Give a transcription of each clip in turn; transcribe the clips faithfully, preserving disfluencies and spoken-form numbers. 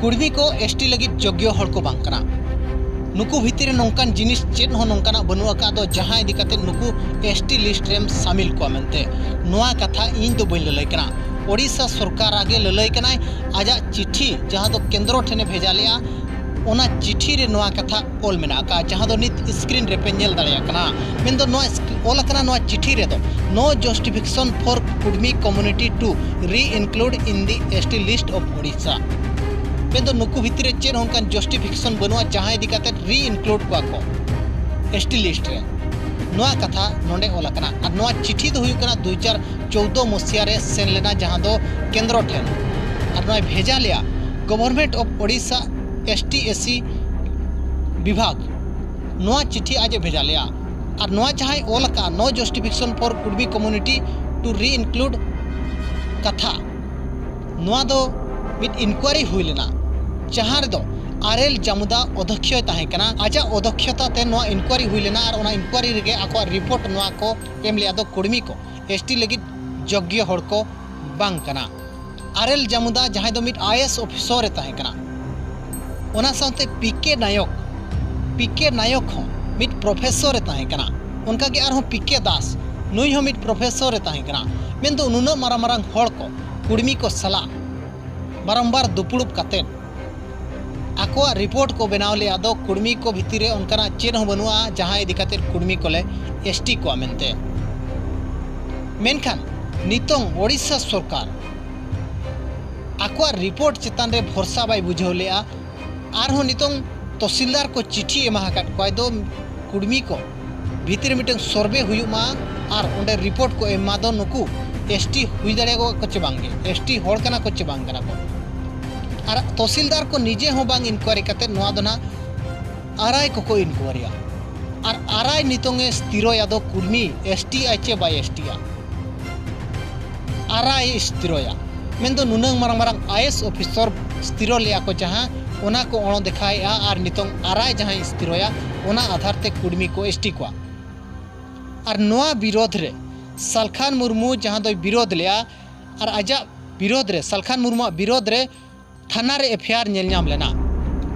ᱠᱩᱲᱢᱤ ᱠᱚ S T ᱞᱟᱹᱜᱤᱫ ᱡᱳᱜᱽᱭᱚ ᱦᱚᱲ ᱠᱚ ᱵᱟᱝ ᱠᱟᱱᱟ᱾ ᱱᱩᱠᱩ ᱵᱷᱤᱛᱤᱨ ᱨᱮ ᱱᱚᱝᱠᱟᱱ ᱡᱤᱱᱤᱥ ᱪᱮᱫ ᱦᱚᱸ ᱱᱚᱝᱠᱟᱱᱟᱜ ᱵᱟᱹᱱᱩᱜ ᱟᱠᱟᱫ ᱫᱚ ᱡᱟᱦᱟᱸ ᱤᱫᱤ ᱠᱟᱛᱮ ᱱᱩᱠᱩ ᱮᱥ ᱴᱤ ᱞᱤᱥᱴ ᱨᱮᱢ ᱥᱟᱢᱤᱞ ᱠᱚᱣᱟ ᱢᱮᱱᱛᱮ᱾ ᱱᱚᱣᱟ ᱠᱟᱛᱷᱟ ᱤᱧ ᱫᱚ ᱵᱟᱹᱧ ᱞᱟᱹᱞᱟᱹᱭ ᱠᱟᱱᱟ, ᱳᱰᱤᱥᱟ ᱥᱚᱨᱠᱟᱨ ᱟᱜᱮ ᱞᱟᱹᱞᱟᱹᱭ ᱠᱟᱱᱟᱭ᱾ ᱟᱡᱟᱜ ᱪᱤᱴᱷᱤ ᱡᱟᱦᱟᱸ ᱫᱚ ᱠᱮᱱᱫᱨᱚ ᱴᱷᱮᱱᱮ ᱵᱷᱮᱡᱟ ᱞᱮᱜᱼᱟ, ᱚᱱᱟ ᱪᱤᱴᱷᱤ ᱨᱮ ᱱᱚᱣᱟ ᱠᱟᱛᱷᱟ ᱚᱞ ᱢᱮᱱᱟᱜ ᱟᱠᱟᱫᱼᱟ, ᱡᱟᱦᱟᱸ ᱫᱚ ᱱᱤᱛ ᱥᱠᱨᱤᱱ ᱨᱮᱯᱮ ᱧᱮᱞ ᱫᱟᱲᱮᱭᱟᱜ ᱠᱟᱱᱟ᱾ ᱢᱮᱱᱫᱚ ᱱᱚᱣᱟ ᱥᱠ-, ᱚᱞ ᱟᱠᱟᱱᱟ ᱱᱚᱣᱟ ᱪᱤᱴᱷᱤ ᱨᱮᱫᱚ, "No justification for Kudmi community to re-include in the S T list of Odisha." ᱢᱮᱱᱫᱚ ᱱᱩᱠᱩ ᱵᱷᱤᱛᱤᱨ ᱨᱮ ᱪᱮᱫ ᱦᱚᱸ ᱚᱱᱠᱟᱱ ᱡᱟᱥᱴᱤᱯᱷᱤᱠᱮᱥᱚᱱ ᱵᱟᱹᱱᱩᱜᱼᱟ ᱡᱟᱦᱟᱸ ᱤᱫᱤ ᱠᱟᱛᱮ ᱨᱤ ᱤᱱᱠᱞᱩᱰ ᱠᱚᱣᱟ ᱠᱚ ᱮᱥ ᱴᱤ ᱞᱤᱥᱴ ᱨᱮ᱾ ᱱᱚᱣᱟ ᱠᱟᱛᱷᱟ ᱱᱚᱰᱮ ᱚᱞ ᱟᱠᱟᱱᱟ᱾ ᱟᱨ ᱱᱚᱣᱟ ᱪᱤᱴᱷᱤ ᱫᱚ ᱦᱩᱭᱩᱜ ᱠᱟᱱᱟ ᱫᱩ ᱦᱟᱡᱟᱨ ᱪᱳᱣᱫᱚ ᱢᱚᱥᱤᱦᱟ ᱨᱮ ᱥᱮᱱ ᱞᱮᱱᱟ, ᱡᱟᱦᱟᱸ ᱫᱚ ᱠᱮᱱᱫᱨᱚ ᱴᱷᱮᱱ, ᱟᱨ ᱱᱚᱣᱟᱭ ᱵᱷᱮᱡᱟ ᱞᱮᱜᱼᱟ Government of Odisha S T S C ᱵᱤᱵᱷᱟᱜᱽ᱾ ᱱᱚᱣᱟ ᱪᱤᱴᱷᱤ ᱟᱡ ᱮ ᱵᱷᱮᱡᱟ ᱞᱮᱜᱼᱟ᱾ ᱟᱨ ᱱᱚᱣᱟ ᱡᱟᱦᱟᱸᱭ ᱚᱞ ᱟᱠᱟᱫᱼᱟ, "No justification for Kudmi community to re-include" ᱠᱟᱛᱷᱟ, ᱱᱚᱣᱟ ᱫᱚ ᱢᱤᱫ ᱤᱱᱠᱩᱣᱟᱨᱤ ᱦᱩᱭ ᱞᱮᱱᱟ, ᱡᱟᱦᱟᱸ ᱨᱮᱫᱚ ᱟᱨ ᱮᱞ ᱡᱟᱢᱩᱫᱟ ᱚᱫᱷᱚᱠᱷᱭᱚᱭ ᱛᱟᱦᱮᱸ ᱠᱟᱱᱟ᱾ ᱟᱡᱟᱜ ᱚᱫᱷᱚᱠᱷᱭᱚᱛᱟ ᱛᱮ ᱱᱚᱣᱟ ᱤᱱᱠᱩᱣᱟᱨᱤ ᱦᱩᱭ ᱞᱮᱱᱟ ᱟᱨ ᱚᱱᱟ ᱤᱱᱠᱩᱣᱟᱨᱤ ᱨᱮᱜᱮ ᱟᱠᱚᱣᱟᱜ ᱨᱤᱯᱳᱨᱴ ᱱᱚᱣᱟ ᱠᱚ ᱮᱢ ᱞᱮᱫᱼᱟ ᱫᱚ ᱠᱩᱲᱢᱤ ᱠᱚ ᱮᱥ ᱴᱤ ᱞᱟᱹᱜᱤᱫ ᱡᱳᱜᱽᱭᱚ ᱦᱚᱲ ᱠᱚ ᱵᱟᱝ ᱠᱟᱱᱟ᱾ ᱟᱨ ᱮᱞ ᱡᱟᱢᱩᱫᱟ, ᱡᱟᱦᱟᱸᱭ ᱫᱚ ᱢᱤᱫ ᱟᱭ ᱮ ᱮᱥ ᱚᱯᱷᱤᱥᱚᱨ ᱮ ᱛᱟᱦᱮᱸ ᱠᱟᱱᱟ, ᱚᱱᱟ ᱥᱟᱶᱛᱮ ᱯᱤ ᱠᱮ ᱱᱟᱭᱚᱠ, ᱯᱤ ᱠᱮ ᱱᱟᱭᱚᱠ ᱦᱚᱸ ᱢᱤᱫ ᱯᱨᱚᱯᱷᱮᱥᱚᱨ ᱮ ᱛᱟᱦᱮᱸ ᱠᱟᱱᱟ᱾ ᱚᱱᱠᱟᱜᱮ ᱟᱨᱦᱚᱸ ᱯᱤ ᱠᱮ ᱫᱟᱥ, ᱱᱩᱭ ᱦᱚᱸ ᱢᱤᱫ ᱯᱨᱚᱯᱷᱮᱥᱚᱨ ᱮ ᱛᱟᱦᱮᱸ ᱠᱟᱱᱟ᱾ ᱢᱮᱱᱫᱚ ᱱᱩᱱᱟᱹᱜ ᱢᱟᱨᱟᱝ ᱢᱟᱨᱟᱝ ᱦᱚᱲ ᱠᱚ ᱠᱩᱲᱢᱤ ᱠᱚ ᱥᱟᱞᱟᱜ ᱵᱟᱨᱚᱢᱵᱟᱨ ᱫᱩᱯᱲᱩᱵ ᱠᱟᱛᱮᱫ ᱟᱠᱚᱣᱟᱜ ᱨᱤᱯᱳᱨᱴ ᱠᱚ ᱵᱮᱱᱟᱣ ᱞᱮᱫᱼᱟ ᱫᱚ ᱠᱩᱲᱢᱤ ᱠᱚ ᱵᱷᱤᱛᱤᱨ ᱨᱮ ᱚᱱᱠᱟᱱᱟᱜ ᱪᱮᱫ ᱦᱚᱸ ᱵᱟᱹᱱᱩᱜᱼᱟ ᱡᱟᱦᱟᱸ ᱤᱫᱤ ᱠᱟᱛᱮᱫ ᱠᱩᱲᱢᱤ ᱠᱚᱞᱮ ᱮᱥ ᱴᱤ ᱠᱚᱣᱟ ᱢᱮᱱᱛᱮ᱾ ᱢᱮᱱᱠᱷᱟᱱ ᱱᱤᱛᱚᱝ ᱳᱰᱤᱥᱟ ᱥᱚᱨᱠᱟᱨ ᱟᱠᱚᱣᱟᱜ ᱨᱤᱯᱳᱨᱴ ᱪᱮᱛᱟᱱ ᱨᱮ ᱵᱷᱚᱨᱥᱟ ᱵᱟᱭ ᱵᱩᱡᱷᱟᱹᱣ ᱞᱮᱫᱼᱟ᱾ ᱟᱨᱦᱚᱸ ᱱᱤᱛᱚᱝ ᱛᱚᱦᱥᱤᱞᱫᱟᱨ ᱠᱚ ᱪᱤᱴᱷᱤ ᱮᱢᱟ ᱟᱠᱟᱫ ᱠᱚᱣᱟᱭ ᱫᱚ ᱠᱩᱲᱢᱤ ᱠᱚ ᱵᱷᱤᱛᱤᱨ ᱨᱮ ᱢᱤᱫᱴᱟᱝ ᱥᱚᱨᱵᱷᱮ ᱦᱩᱭᱩᱜ ᱢᱟ ᱟᱨ ᱚᱸᱰᱮ ᱨᱤᱯᱳᱨᱴ ᱠᱚ ᱮᱢ ᱢᱟ ᱫᱚ ᱱᱩᱠᱩ ᱮᱥ ᱴᱤ ᱦᱩᱭ ᱫᱟᱲᱮᱭᱟᱜᱼᱟ ᱠᱚ ᱪᱮ ᱵᱟᱝ ᱜᱮ, ᱮᱥ ᱴᱤ ᱦᱚᱲ ᱠᱟᱱᱟ ᱠᱚ ᱪᱮ ᱵᱟᱝ ᱠᱟᱱᱟ ᱠᱚ᱾ ᱟᱨ ᱛᱚᱦᱥᱤᱞᱫᱟᱨ ᱠᱚ ᱱᱤᱡᱮ ᱦᱚᱸ ᱵᱟᱝ ᱤᱱᱠᱩᱣᱟᱨᱤ ᱠᱟᱛᱮ ᱱᱚᱣᱟ ᱫᱚ ᱱᱟᱦᱟᱜ ᱟᱨ ᱟᱭ ᱠᱚᱠᱚ ᱤᱱᱠᱩᱣᱟᱨᱤᱭᱟ᱾ ᱟᱨ ᱟᱨ ᱟᱭ ᱱᱤᱛᱚᱝ ᱮ ᱥᱛᱷᱤᱨᱚᱭᱟ ᱫᱚ ᱠᱩᱲᱢᱤ ᱮᱥ ᱴᱤ ᱟᱭ ᱪᱮ ᱵᱟᱭ ᱮᱥ ᱴᱤᱭᱟ᱾ ᱟᱨ ᱟᱭ ᱥᱛᱷᱤᱨᱚᱭᱟ ᱢᱮᱱᱫᱚ ᱱᱩᱱᱟᱹᱝ ᱢᱟᱨᱟᱝ ᱢᱟᱨᱟᱝ ᱟᱭ ᱮ ᱮᱥ ᱚᱯᱷᱤᱥᱚᱨ ᱥᱛᱷᱤᱨᱚ ᱞᱮᱭᱟ ᱠᱚ, ᱡᱟᱦᱟᱸ ᱚᱱᱟ ᱠᱚ ᱚᱬᱚ ᱫᱮᱠᱷᱟᱣᱮᱫᱼᱟ᱾ ᱟᱨ ᱱᱤᱛᱚᱝ ᱟᱨ ᱟᱭ ᱡᱟᱦᱟᱸᱭ ᱥᱛᱷᱤᱨᱚᱭᱟ, ᱚᱱᱟ ᱟᱫᱷᱟᱨ ᱛᱮ ᱠᱩᱲᱢᱤ ᱠᱚ ᱮᱥ ᱴᱤ ᱠᱚᱣᱟ᱾ ᱟᱨ ᱱᱚᱣᱟ ᱵᱤᱨᱳᱫᱷ ᱨᱮ ᱥᱟᱞᱠᱷᱟᱱ ᱢᱩᱨᱢᱩ ᱡᱟᱦᱟᱸ ᱫᱚᱭ ᱵᱤᱨᱳᱫᱷ ᱞᱮᱜᱼᱟ, ᱟᱨ ᱟᱡᱟᱜ ᱵᱤᱨᱳᱫᱷ ᱨᱮ, ᱥᱟᱞᱠᱷᱟᱱ ᱢᱩᱨᱢᱩᱣᱟᱜ ᱵᱤᱨᱳᱫᱷ ᱨᱮ ᱛᱷᱟᱱᱟ ᱨᱮ ᱮᱯᱷ ᱟᱭ ᱟᱨ ᱧᱮᱞ ᱧᱟᱢ ᱞᱮᱱᱟ᱾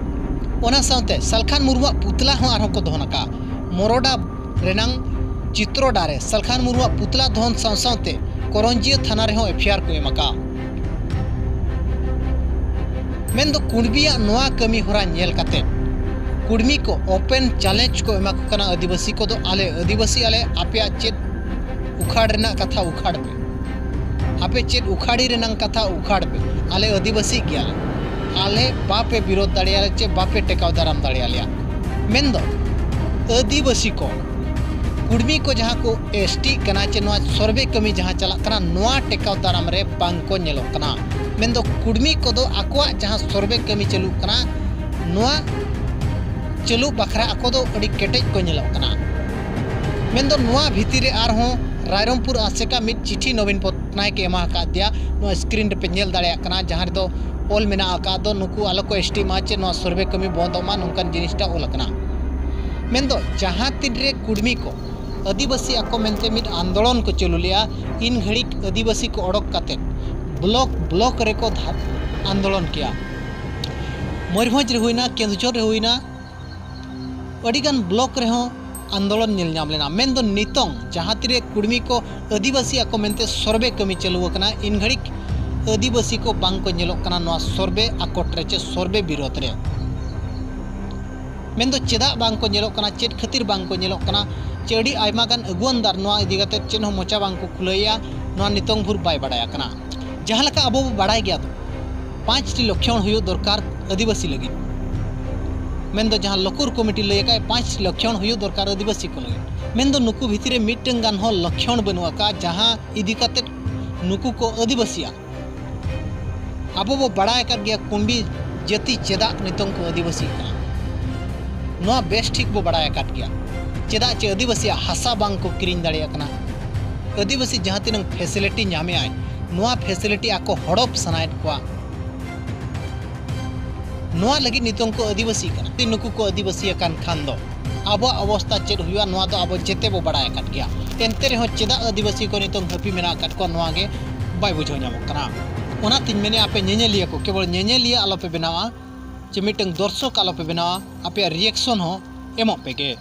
ᱚᱱᱟ ᱥᱟᱶᱛᱮ ᱥᱟᱞᱠᱷᱟᱱ ᱢᱩᱨᱢᱩᱣᱟᱜ ᱯᱩᱛᱞᱟ ᱦᱚᱸ ᱟᱨᱦᱚᱸ ᱠᱚ ᱫᱚᱦᱚᱱ ᱟᱠᱟᱫᱼᱟ᱾ ᱢᱚᱨᱚᱰᱟ ᱨᱮᱱᱟᱝ ᱪᱤᱛᱨᱚᱰᱟ ᱨᱮ ᱥᱟᱞᱠᱷᱟᱱ ᱢᱩᱨᱢᱩᱣᱟᱜ ᱯᱩᱛᱞᱟ ᱫᱚᱦᱚᱱ ᱥᱟᱶ ᱥᱟᱶᱛᱮ ᱠᱚᱨᱚᱧᱡᱤᱭᱟᱹ ᱛᱷᱟᱱᱟ ᱨᱮᱦᱚᱸ ᱮᱯᱷ ᱟᱭ ᱟᱨ ᱠᱚ ᱮᱢ ᱟᱠᱟᱫᱼᱟ᱾ ᱢᱮᱱᱫᱚ ᱠᱩᱲᱢᱤᱭᱟᱜ ᱱᱚᱣᱟ ᱠᱟᱹᱢᱤ ᱦᱚᱨᱟ ᱧᱮᱞ ᱠᱟᱛᱮ ᱠᱩᱲᱢᱤ ᱠᱚ ᱳᱯᱮᱱ ᱪᱮᱞᱮᱧᱡᱽ ᱠᱚ ᱮᱢᱟ ᱠᱚ ᱠᱟᱱᱟ, ᱟᱹᱫᱤᱵᱟᱹᱥᱤ ᱠᱚᱫᱚ ᱟᱞᱮ ᱟᱹᱫᱤᱵᱟᱹᱥᱤ ᱟᱞᱮ, ᱟᱯᱮᱭᱟᱜ ᱪᱮᱫ ᱩᱠᱷᱟᱲ ᱨᱮᱱᱟᱜ ᱠᱟᱛᱷᱟ ᱩᱠᱷᱟᱲ ᱯᱮ, ᱟᱯᱮ ᱪᱮᱫ ᱩᱠᱷᱟᱲᱤ ᱨᱮᱱᱟᱝ ᱠᱟᱛᱷᱟ ᱩᱠᱷᱟᱲ ᱯᱮ, ᱟᱞᱮ ᱟᱹᱫᱤᱵᱟᱹᱥᱤ ᱜᱮᱭᱟᱞᱮ, ᱟᱞᱮ ᱵᱟᱯᱮ ᱵᱤᱨᱳᱫᱷ ᱫᱟᱲᱮᱭᱟᱞᱮ ᱪᱮ ᱵᱟᱯᱮ ᱴᱮᱠᱟᱣ ᱫᱟᱨᱟᱢ ᱫᱟᱲᱮᱭᱟᱞᱮᱭᱟ᱾ ᱢᱮᱱᱫᱚ ᱟᱹᱫᱤᱵᱟᱹᱥᱤ ᱠᱚ, ᱠᱩᱲᱢᱤ ᱠᱚ ᱡᱟᱦᱟᱸ ᱠᱚ ᱮᱥ ᱴᱤᱜ ᱠᱟᱱᱟ ᱪᱮ ᱱᱚᱣᱟ ᱥᱚᱨᱵᱷᱮ ᱠᱟᱹᱢᱤ ᱡᱟᱦᱟᱸ ᱪᱟᱞᱟᱜ ᱠᱟᱱᱟ, ᱱᱚᱣᱟ ᱴᱮᱠᱟᱣ ᱫᱟᱨᱟᱢ ᱨᱮ ᱵᱟᱝ ᱠᱚ ᱧᱮᱞᱚᱜ ᱠᱟᱱᱟ᱾ ᱢᱮᱱᱫᱚ ᱠᱩᱲᱢᱤ ᱠᱚᱫᱚ ᱟᱠᱚᱣᱟᱜ ᱡᱟᱦᱟᱸ ᱥᱚᱨᱵᱷᱮ ᱠᱟᱹᱢᱤ ᱪᱟᱹᱞᱩᱜ ᱠᱟᱱᱟ, ᱱᱚᱣᱟ ᱪᱟᱹᱞᱩ ᱵᱟᱠᱷᱨᱟ ᱟᱠᱚ ᱫᱚ ᱟᱹᱰᱤ ᱠᱮᱴᱮᱡ ᱠᱚ ᱧᱮᱞᱚᱜ ᱠᱟᱱᱟ᱾ ᱢᱮᱱᱫᱚ ᱱᱚᱣᱟ ᱵᱷᱤᱛᱤᱨ ᱨᱮ ᱟᱨᱦᱚᱸ ᱨᱟᱭᱨᱚᱝᱯᱩᱨ ᱟᱥᱮᱠᱟ ᱢᱤᱫ ᱪᱤᱴᱷᱤ ᱱᱚᱵᱤᱱ ᱯᱚᱴᱱᱟᱭᱮᱠ ᱮ ᱮᱢᱟ ᱟᱠᱟᱫ ᱫᱮᱭᱟ᱾ ᱱᱚᱣᱟ screen ᱨᱮᱯᱮ ᱧᱮᱞ ᱫᱟᱲᱮᱭᱟᱜ ᱠᱟᱱᱟ, ᱡᱟᱦᱟᱸ ᱨᱮᱫᱚ ᱚᱞ ᱢᱮᱱᱟᱜ ᱟᱠᱟᱫ ᱫᱚ, ᱱᱩᱠᱩ ᱟᱞᱚ ᱠᱚ ᱮᱥ ᱴᱤᱜ ᱢᱟ ᱪᱮ ᱱᱚᱣᱟ ᱥᱚᱨᱵᱷᱮ ᱠᱟᱹᱢᱤ ᱵᱚᱱᱫᱚᱜ ᱢᱟ, ᱱᱚᱝᱠᱟᱱ ᱡᱤᱱᱤᱥᱴᱟ ᱚᱞ ᱟᱠᱟᱱᱟ᱾ ᱢᱮᱱᱫᱚ ᱡᱟᱦᱟᱸ ᱛᱤᱱ ᱨᱮ ᱠᱩᱲᱢᱤ ᱠᱚ ᱟᱹᱫᱤᱵᱟᱹᱥᱤ ᱟᱠᱚ ᱢᱮᱱᱛᱮ ᱢᱤᱫ ᱟᱱᱫᱳᱞᱚᱱ ᱠᱚ ᱪᱟᱹᱞᱩ ᱞᱮᱫᱼᱟ, ᱤᱱ ᱜᱷᱟᱹᱲᱤᱡ ᱟᱹᱫᱤᱵᱟᱹᱥᱤ ᱠᱚ ᱚᱰᱚᱠ ᱠᱟᱛᱮ ᱵᱞᱚᱠ ᱵᱞᱚᱠ ᱨᱮᱠᱚ ᱫᱷᱟ-, ᱟᱱᱫᱳᱞᱚᱱ ᱠᱮᱜᱼᱟ᱾ ᱢᱚᱭᱩᱨᱵᱷᱚᱸᱡᱽ ᱨᱮ ᱦᱩᱭᱱᱟ, ᱠᱮᱸᱫᱩᱡᱷᱚᱨ ᱨᱮ ᱦᱩᱭᱱᱟ, ᱟᱹᱰᱤᱜᱟᱱ ᱵᱞᱚᱠ ᱨᱮᱦᱚᱸ ᱟᱱᱫᱳᱞᱚᱱ ᱧᱮᱞ ᱧᱟᱢ ᱞᱮᱱᱟ᱾ ᱢᱮᱱᱫᱚ ᱱᱤᱛᱚᱝ ᱡᱟᱦᱟᱸ ᱛᱤᱨᱮ ᱠᱩᱲᱢᱤ ᱠᱚ ᱟᱹᱫᱤᱵᱟᱹᱥᱤ ᱟᱠᱚ ᱢᱮᱱᱛᱮ ᱥᱚᱨᱵᱷᱮ ᱠᱟᱹᱢᱤ ᱪᱟᱹᱞᱩ ᱟᱠᱟᱱᱟ, ᱤᱱ ᱜᱷᱟᱹᱲᱤᱡ ᱟᱹᱫᱤᱵᱟᱹᱥᱤ ᱠᱚ ᱵᱟᱝ ᱠᱚ ᱧᱮᱞᱚᱜ ᱠᱟᱱᱟ ᱱᱚᱣᱟ ᱥᱚᱨᱵᱷᱮ ᱟᱠᱚᱴ ᱨᱮ ᱪᱮ ᱥᱚᱨᱵᱷᱮ ᱵᱤᱨᱳᱫᱷ ᱨᱮ᱾ ᱢᱮᱱᱫᱚ ᱪᱮᱫᱟᱜ ᱵᱟᱝ ᱠᱚ ᱧᱮᱞᱚᱜ ᱠᱟᱱᱟ, ᱪᱮᱫ ᱠᱷᱟᱹᱛᱤᱨ ᱵᱟᱝ ᱠᱚ ᱧᱮᱞᱚᱜ ᱠᱟᱱᱟ, ᱪᱮ ᱟᱹᱰᱤ ᱟᱭᱢᱟ ᱜᱟᱱ ᱟᱹᱜᱩᱣᱟᱹᱱ ᱫᱟᱨ ᱱᱚᱣᱟ ᱤᱫᱤ ᱠᱟᱛᱮ ᱪᱮᱫ ᱦᱚᱸ ᱢᱚᱪᱟ ᱵᱟᱝ ᱠᱚ ᱠᱷᱩᱞᱟᱹᱣᱮᱫᱼᱟ, ᱱᱚᱣᱟ ᱱᱤᱛᱚᱝ ᱵᱷᱳᱨ ᱵᱟᱭ ᱵᱟᱰᱟᱭ ᱟᱠᱟᱱᱟ᱾ ᱡᱟᱦᱟᱸ ᱞᱮᱠᱟ ᱟᱵᱚ ᱵᱚ ᱵᱟᱲᱟᱭ ᱜᱮᱭᱟ ᱫᱚ, ᱯᱟᱸᱪᱴᱤ ᱞᱚᱠᱠᱷᱚᱬ ᱦᱩᱭᱩᱜ ᱫᱚᱨᱠᱟᱨ ᱟᱹᱫᱤᱵᱟᱹᱥᱤ ᱞᱟᱹᱜᱤᱫ᱾ ᱢᱮᱱᱫᱚ ᱡᱟᱦᱟᱸ ᱞᱚᱠᱩᱨ ᱠᱚᱢᱤᱴᱤ ᱞᱟᱹᱭ ᱟᱠᱟᱫ ᱯᱟᱸᱪᱴᱤ ᱞᱚᱠᱠᱷᱚᱬ ᱦᱩᱭᱩᱜ ᱫᱚᱨᱠᱟᱨ ᱟᱹᱫᱤᱵᱟᱹᱥᱤ ᱠᱚ ᱞᱟᱹᱜᱤᱫ᱾ ᱢᱮᱱᱫᱚ ᱱᱩᱠᱩ ᱵᱷᱤᱛᱤᱨ ᱨᱮ ᱢᱤᱫᱴᱟᱝ ᱜᱟᱱ ᱦᱚᱸ ᱞᱚᱠᱠᱷᱚᱬ ᱵᱟᱹᱱᱩᱜ ᱟᱠᱟᱫ, ᱡᱟᱦᱟᱸ ᱤᱫᱤ ᱠᱟᱛᱮ ᱱᱩᱠᱩ ᱠᱚ ᱟᱹᱫᱤᱵᱟᱹᱥᱤᱭᱟ᱾ ᱟᱵᱚ ᱵᱚ ᱵᱟᱲᱟᱭ ᱟᱠᱟᱫ ᱜᱮᱭᱟ ᱠᱩᱱᱵᱤ ᱡᱟᱹᱛᱤ ᱪᱮᱫᱟᱜ ᱱᱤᱛᱚᱝ ᱠᱚ ᱟᱹᱫᱤᱵᱟᱹᱥᱤᱜ ᱠᱟᱱᱟ, ᱱᱚᱣᱟ ᱵᱮᱥ ᱴᱷᱤᱠ ᱵᱚ ᱵᱟᱲᱟᱭ ᱟᱠᱟᱫ ᱜᱮᱭᱟ᱾ ᱪᱮᱫᱟᱜ ᱪᱮ ᱟᱹᱫᱤᱵᱟᱹᱥᱤᱭᱟᱜ ᱦᱟᱥᱟ ᱵᱟᱝ ᱠᱚ ᱠᱤᱨᱤᱧ ᱫᱟᱲᱮᱭᱟᱜ ᱠᱟᱱᱟ᱾ ᱟᱹᱫᱤᱵᱟᱹᱥᱤ ᱡᱟᱦᱟᱸ ᱛᱤᱱᱟᱹᱝ facility ᱧᱟᱢᱮᱜ ᱟᱭ, ᱱᱚᱣᱟ facility ᱟᱠᱚ ᱦᱚᱲᱚᱯ ᱥᱟᱱᱟᱭᱮᱫ ᱠᱚᱣᱟ᱾ ᱱᱚᱣᱟ ᱞᱟᱹᱜᱤᱫ ᱱᱤᱛᱚᱝ ᱠᱚ ᱟᱹᱫᱤᱵᱟᱹᱥᱤ ᱠᱟᱱᱟ᱾ ᱡᱩᱫᱤ ᱱᱩᱠᱩ ᱠᱚ ᱟᱹᱫᱤᱵᱟᱹᱥᱤ ᱟᱠᱟᱱ ᱠᱷᱟᱱ ᱫᱚ ᱟᱵᱚᱣᱟᱜ ᱚᱵᱚᱥᱛᱟ ᱪᱮᱫ ᱦᱩᱭᱩᱜᱼᱟ, ᱱᱚᱣᱟ ᱫᱚ ᱟᱵᱚ ᱡᱮᱛᱮ ᱵᱚ ᱵᱟᱲᱟᱭ ᱟᱠᱟᱫ ᱜᱮᱭᱟ᱾ ᱮᱱᱛᱮ ᱨᱮᱦᱚᱸ ᱪᱮᱫᱟᱜ ᱟᱹᱫᱤᱵᱟᱹᱥᱤ ᱠᱚ ᱱᱤᱛᱚᱝ ᱦᱟᱹᱯᱤ ᱢᱮᱱᱟᱜ ᱟᱠᱟᱫ ᱠᱚᱣᱟ, ᱱᱚᱣᱟ ᱜᱮ ᱵᱟᱭ ᱵᱩᱡᱷᱟᱹᱣ ᱧᱟᱢᱚᱜ ᱠᱟᱱᱟ᱾ ᱚᱱᱟᱛᱤᱧ ᱢᱮᱱᱮᱫᱼᱟ, ᱟᱯᱮ ᱧᱮᱧᱮᱞᱤᱭᱟᱹ ᱠᱚ, ᱠᱮᱵᱚᱞ ᱧᱮᱧᱮᱞᱤᱭᱟᱹ ᱟᱞᱚᱯᱮ ᱵᱮᱱᱟᱣᱟ, ᱪᱮ ᱢᱤᱫᱴᱟᱝ ᱫᱚᱨᱥᱚᱠ ᱟᱞᱚᱯᱮ ᱵᱮᱱᱟᱣᱟ, ᱟᱯᱮᱭᱟᱜ reaction ᱦᱚᱸ ᱮᱢᱚᱜ ᱯᱮᱜᱮ᱾